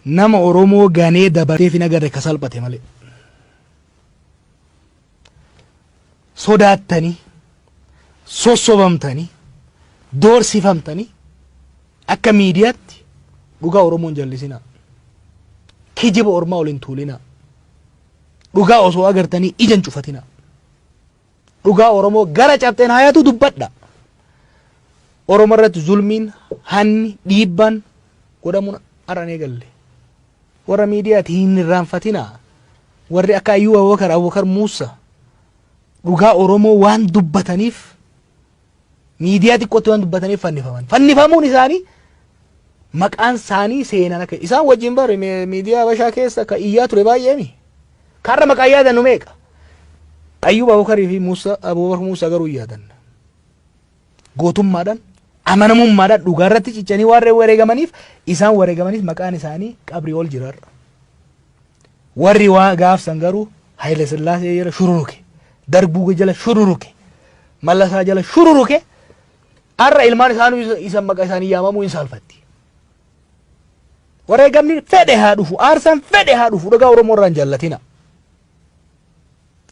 Nama Oromoo ganee dabarteef hin agarre ka salphate malee. Sodaattanii, sossobamtanii, doorsifamtanii akka miidiyaatti dhugaa Oromoo hin jallisinaa. Kijiba ormaa ol hin tuulinaa. Dhugaa osoo agartanii ija hin cufatinaa. Dhugaa Oromoo gara cabxeen haayatu dubbadha. Oromoo irratti zulmiin, hanni, dhiibbaan godhamuun har'a hin eegalle. Warra miidiyaati hin irraanfatinaa. Warri akka Ayyuu Abubakar, Abubakar Muussa dhugaa Oromoo waan dubbataniif miidiyaa xiqqootti waan dubbataniif fannifaman. Fannifamuun isaanii maqaan isaanii seenan akka isaan wajjin bare miidiyaa Habashaa keessa ka iyyaa ture baay'eemi. Karra maqaa yaadannu meeqa? Ayyuub Abukarii fi Muusaa Abubakar Muusaa garuu hin yaadanna. Gootummaadhaan amanamummaadhaan dhugaa irratti cichanii waan wareegamaniif isaan wareegamaniif maqaan isaanii qabrii ol jira har'a. Warri waa gaafsan garuu Haayile Sillaasee jala shururuke, Darbuu jala shururuke, Mallasaa jala shururuke har'a ilmaan isaanii isa maqaa isaanii yaamamuu hin saalfatti. Wareegamni fedhe haa dhufu, aarsaan fedhe haa dhufu, dhugaa Oromoo irraa hin jallatina.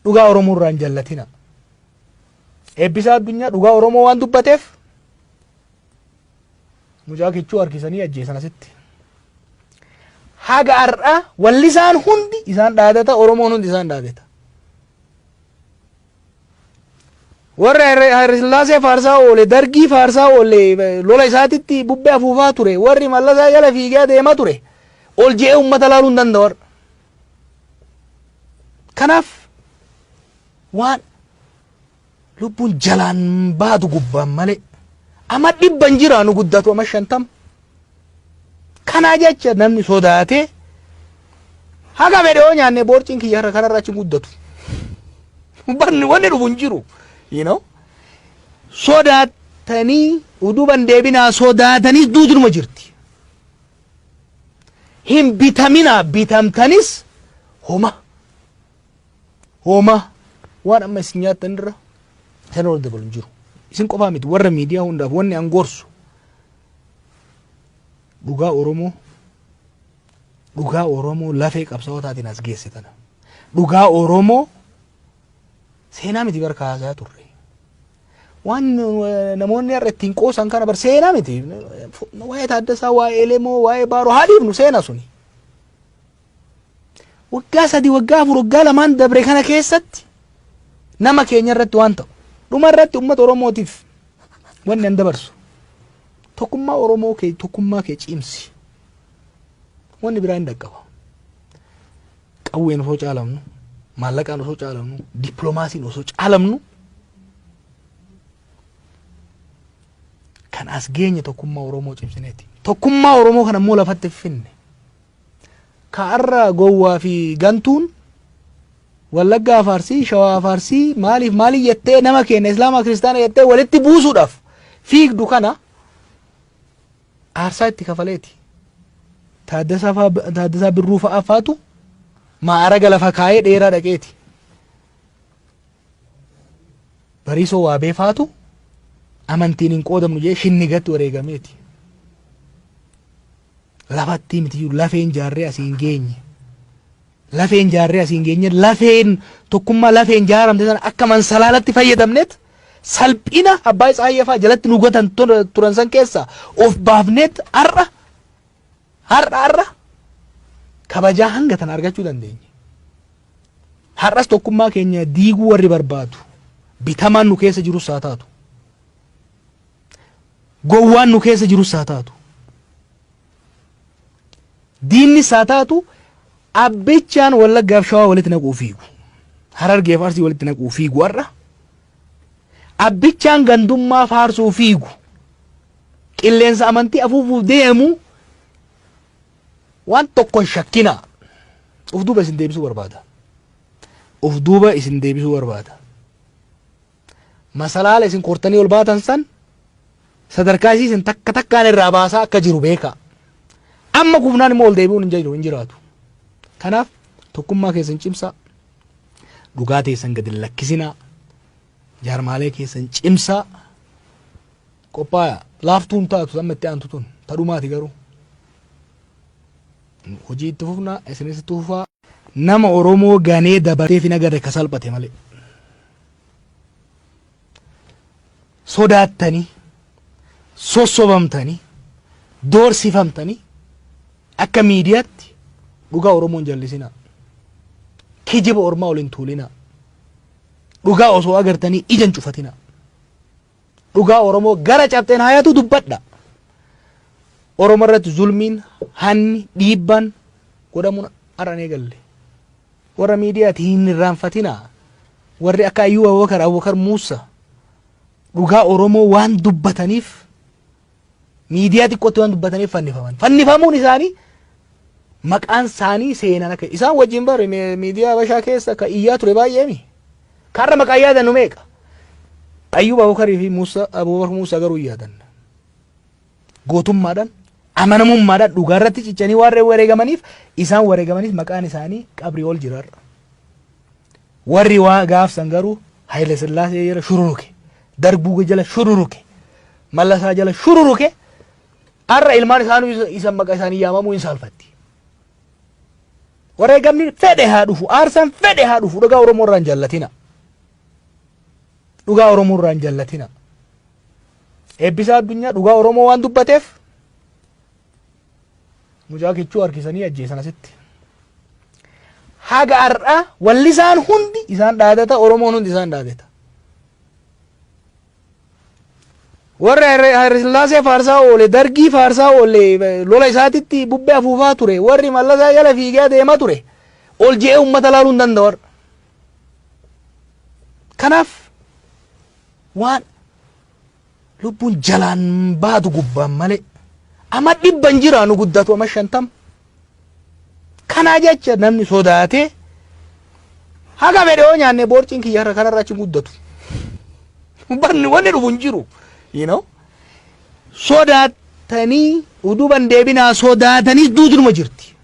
Dhugaa Oromoo irraa hin jallatina. Eebbisaa addunyaa dhugaa Oromoo waan dubbateef mucaa kichuu harkisanii ajjeesan asitti. Haga har'aa wallisaan hundi isaan dhaadata, Oromoon hundi isaan dhaadata. Warra Hayilasillaasee faarsaa oole, Dargii faarsaa oole, lola isaatitti bubbee afuufaa ture, warri Mallasaa jala fiigee adeemaa ture, ol je'ee uummata laaluu hin danda'u har'a. Kanaaf waan lubbuun jalaan baatu gubbaan malee ama dhibban jira nu guddatu ama 50. Kanaa jecha namni sodaatee haga fedhe yoo nyaanne boorciin kiyya har'a kanarra achi hin guddatu. Barni wanni dhufu hin jiru. You know? Sodaatanii uduban deebinaa sodaataniis duutunuma jirti. Hin bitaminaa bitamtanis homa. Homa waan amma isin nyaattan irra isin irra dabalu hin jiru. Isin qofaa miti warra miidiyaa hundaaf wanni an gorsu dhugaa Oromoo dhugaa Oromoo lafee qabsaa'otaatiin as geesse tana. Dhugaa Oromoo seenaa miti bar kaasaa turre. Waan namoonni har'a ittiin qoosan kana bar seenaa miti. Waa'ee Taaddasaa, waa'ee Elemoo, waa'ee Baaroo haa dhiifnu seenaa suni. Waggaa 3, waggaa 4, waggaa lamaan dabre kana keessatti nama keenya irratti waan ta'u. Dhuma irratti uummata Oromootiif wanni an dabarsu tokkummaa Oromoo kee tokkummaa kee cimsi. Wanni biraa hin dhaqqaba. Qawween osoo caalamnu, maallaqaan osoo caalamnu, dippiloomaasiin osoo caalamnu kan as geenye tokkummaa Oromoo cimsineeti. Tokkummaa Oromoo kana immoo lafatti finne. Ka har'a gowwaa fi gantuun Wallaggaa Faarsii, Shawaa Faarsii maaliif maalii jettee nama keenya Islaamaa Kiristaana jettee walitti buusuudhaaf fiigdu kana aarsaa itti kafaleeti. Taaddasaa faa- Taaddasaa Birruu fa'aa faatu maa'araga lafa kaayee dheeraa dhaqeeti. Bariisoo Waabee faatu amantiin hin qoodamnu jee shinnigatti wareegameeti. Lafatti miti jiru lafeen jaarree asiin geenye. Lafeen jaarree asiin geenye lafeen tokkummaa lafeen jaaramte sana akka mansalaalatti fayyadamneet salphina abbaa Tsaayyee fa'aa jalatti nu gatan turan san keessaa of baafneet har'a har'a har'a kabajaa hanga tana argachuu dandeenye. Har'as tokkummaa keenya diiguu warri barbaadu bitamaan nu keessa jirus haa taatu. Gowwaan nu keessa jirus haa taatu. Diinnis haa taatu abbichaan Wallaggaaf Shawaa walitti naquu fiigu. Harargeef Arsii walitti naquu fiigu har'a. Abbichaan gandummaa faarsuu fiigu. Qilleensa amantii afuufuuf deemu waan tokko hin shakkinaa. Of duuba isin deebisuu barbaada. Of duuba isin deebisuu barbaada. Masalaala isin kortanii ol baatan san sadarkaa isii isin takka takkaan irraa baasaa akka jiru beekaa. Amma kufnaan immoo ol deebi'uun hin jiru hin jiraatu. Kanaaf tokkummaa keessan cimsaa. Dhugaa teessan gadi hin lakkisinaa. Jaarmaalee keessan cimsaa. Qophaa'aa. Laaftuu hin taatu amma itti aantu tun. Tadhumaati garuu. Hojii itti fufna, isinis itti fufaa. Nama Oromoo ganee dabarteef hin agarre ka salphate malee. Sodaattanii, sossobamtanii, doorsifamtanii akka miidiyaatti dhugaa Oromoo hin jallisinaa. Kijiba ormaa ol hin tuulinaa. Dhugaa osoo agartanii ija hin cufatinaa. Dhugaa Oromoo gara cabxeen hayatu dubbadha. Oromoo irratti zulmiin, hanni, dhiibbaan godhamuun har'a hin eegalle. Warra miidiyaati hin irraanfatinaa. Warri akka Ayyuu Abubakar, Abubakar Muussa dhugaa Oromoo waan dubbataniif miidiyaa xiqqootti waan dubbataniif fannifaman. Fannifamuun isaanii maqaan isaanii seenan akka isaan wajjin bare miidiyaa Habashaa keessa ka iyyaa ture baay'eemi. Karra maqaa yaadannu meeqa? Ayyuub Abukarii fi Muusaa Abubakar Muusaa garuu hin yaadanna. Gootummaadhaan amanamummaadhaan dhugaa irratti cichanii waan wareegamaniif isaan wareegamaniif maqaan isaanii qabrii ol jira har'a. Warri waa gaafsan garuu Haayile Sillaasee jala shururuke, Darbuu jala shururuke, Mallasaa jala shururuke har'a ilmaan isaanii isa maqaa isaanii yaamamuu hin saalfatti. Wareegamni fedhe haa dhufu, aarsaan fedhe haa dhufu, dhugaa Oromoo irraa hin jallatina. Dhugaa Oromoo irraa hin jallatina. Eebbisaa addunyaa dhugaa Oromoo waan dubbateef mucaa kichuu harkisanii ajjeesan asitti. Haga har'aa wallisaan hundi isaan dhaadata, Oromoon hundi isaan dhaadata. Warra Hayilasillaasee faarsaa oole, Dargii faarsaa oole, lola isaatitti bubbee afuufaa ture, warri Mallasaa jala fiigee deemaa ture, ol je'ee uummata laaluu hin danda'u har'a. Kanaaf waan lubbuun jalaan baatu gubbaan malee ama dhibban jira nu guddatu ama 50. Kanaa jecha namni sodaatee haga fedhe yoo nyaanne boorciin kiyya har'a kanarra achi guddatu. Barni wanni dhufu hin jiru. You know? Sodaatanii uduban deebinaa sodaataniis duutunuma jirti.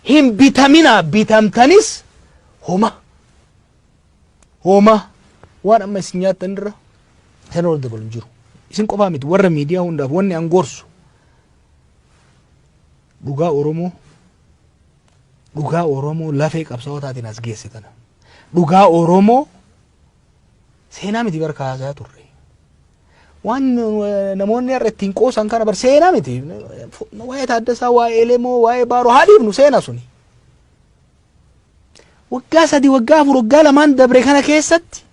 Hin bitaminaa bitamtanis homa. Homa waan amma isin nyaattan irra isin ol dabalu hin jiru. Isin qofaa miti warra miidiyaa hundaaf wanni an gorsu dhugaa Oromoo dhugaa Oromoo lafee qabsaa'otaatiin as geesse tana. Dhugaa Oromoo seenaa miti bara kaasaa turre. Waan namoonni har'a ittiin qoosan kana bar seenaa miti. Waa'ee Taaddasaa, waa'ee Elemoo, waa'ee Baaroo haa dhiifnu seenaa suni. Waggaa 3, waggaa 4, waggaa 2n dabre kana keessatti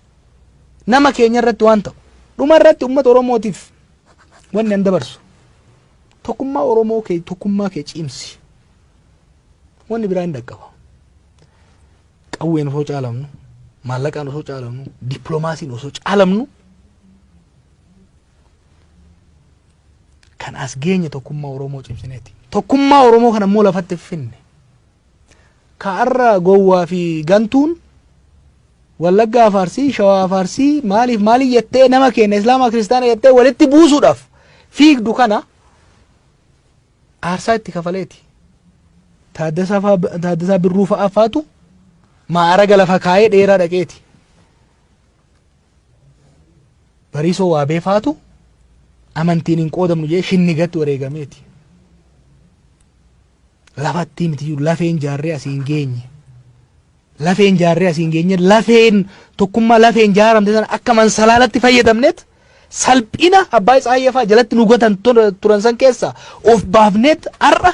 nama keenya irratti waan ta'u. Dhuma irratti uummata Oromootiif wanni an dabarsu tokkummaa Oromoo kee tokkummaa kee cimsi. Wanni biraa hin dhaqqaba. Qawween osoo caalamnu, maallaqaan osoo caalamnu, dippiloomaasiin osoo caalamnu kan as geenye tokkummaa Oromoo cimsineeti. Tokkummaa Oromoo kana immoo lafatti finne. Ka har'a gowwaa fi gantuun Wallaggaa Faarsii, Shawaa Faarsii maaliif maalii jettee nama keenya Islaamaa Kiristaana jettee walitti buusuudhaaf fiigdu kana aarsaa itti kafaleeti. Taaddasaa faa- Taaddasaa Birruu fa'aa faatu maaraga lafa kaayee dheeraa dhaqeeti. Bariisoo Waabee faatu amantiin hin qoodamnu jedhee shinnigatti wareegameeti. Lafatti miti jiru lafeen jaarree asiin geenye. Lafeen jaarree asiin geenye lafeen tokkummaa lafeen jaaramte sana akka mansalaalatti fayyadamneet salphina abbaa Tsaayyee fa'aa jalatti nu gatan turan san keessaa of baafneet har'a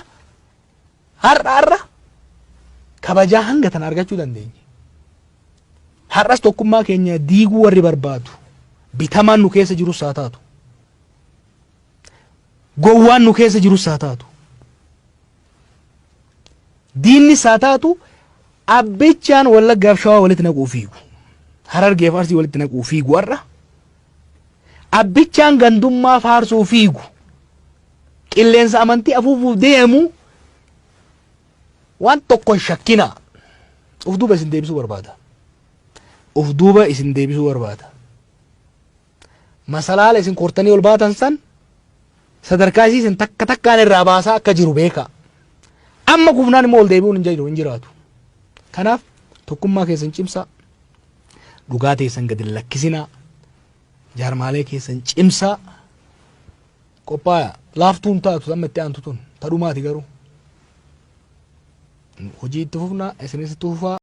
har'a har'a kabajaa hanga tana argachuu dandeenye. Har'as tokkummaa keenya diiguu warri barbaadu bitamaan nu keessa jirus haa taatu. Gowwaan nu keessa jirus haa taatu. Diinnis haa taatu abbichaan Wallaggaaf Shawaa walitti naquu fiigu. Harargeef Arsii walitti naquu fiigu har'a. Abbichaan gandummaa faarsuu fiigu. Qilleensa amantii afuufuuf deemu waan tokko hin shakkinaa. Of duuba isin deebisuu barbaada. Of duuba isin deebisuu barbaada. Masalaala isin kortanii ol baatan san sadarkaa isii isin takka takkaan irraa baasaa akka jiru beekaa. Amma kufnaan immoo ol deebi'uun hin jiru hin jiraatu. Kanaaf tokkummaa keessan cimsaa. Dhugaa teessan gadi hin lakkisinaa. Jaarmaalee keessan cimsaa. Qophaa'aa. Laaftuu hin taatu amma itti aantu tun. Tadhumaati garuu. Hojii itti fufnaa, isinis itti fufaa.